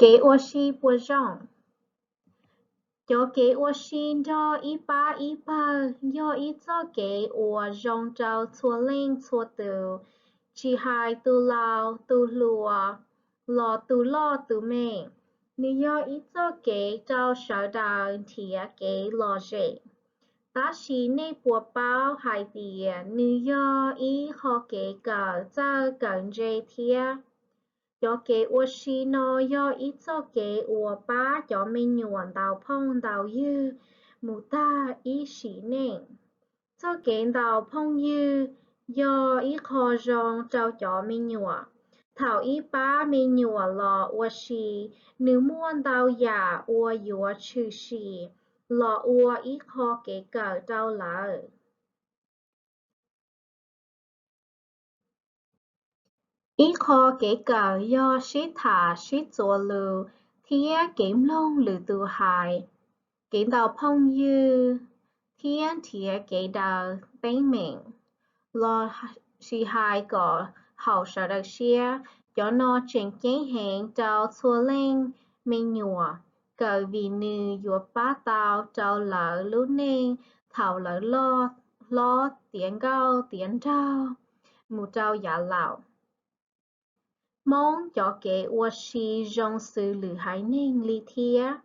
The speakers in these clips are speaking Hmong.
Kev ua si puas zoo? Cov kev ua si nrog ib pab ib pawg yog ib txoj kev uas zoo rau txhua leej txhua tus, tsis hais tus laus tus hluas los tus loj tus me. Nws yog ib txoj kev rau sawv daws nrhiav kev lom zem. Tab sis nej puas paub hais tias nws yog ib qho kev kawm txawj kawm ntse thiab? Cov kev ua si no yog ib txoj kev uas pab cov me nyuam ntaus phooj ntaus ywg mus tag ib sim neej. Txoj kev ntaus phooj ywg yog ib qho zoo rau cov me nyuam. Thaum ib pab me nyuam los ua si, nws muaj ntau yam uas yuav tshwm sim los ua ib qho kev kawm rau lawv. Ib qho kev kawm yog sib tham sib txuas lus thiab kev mloog lwm tus hais, kev ntaus phooj ywg, thiab nrhiav kev daws teeb meem. Los sis hais kom haum sawv daws siab, cov no tseem ceeb heev rau txhua leej me nyuam kawm vim nws yuav pab tau rau lawv lub neej thaum lawv loj hlob tiav nkauj tiav nraug mus rau yav laus. Hmoob cov kev ua si zoo xws lwm haiv neeg li thiab.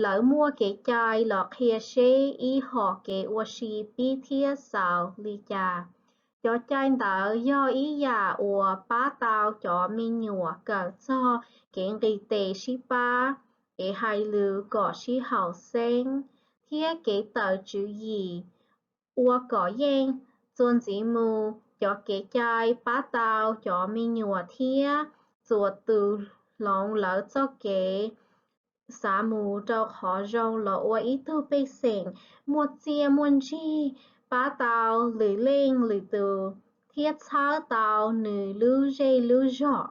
Lawv muaj kev cai los qhia seb ib hom kev ua si pib thiab xaus li cas. Cov cai ntawd yog ib yam uas pab tau cov me nyuam kawm txog kev nqis tes sib pab, kev hais lus kom sib haum xeeb, thiab kev tawm tswv yim ua kom yeej. Txuas ntxiv mus, cov kev cai pab tau cov me nyuam thiab txhua tus hloov lawv txoj kev xav mus rau qhov zoo los ua ib tug pej xeem muaj txiaj muaj ntsig, pab tau lwm leej lwm tus, thiab txhawb tau nws lub zej lub zog.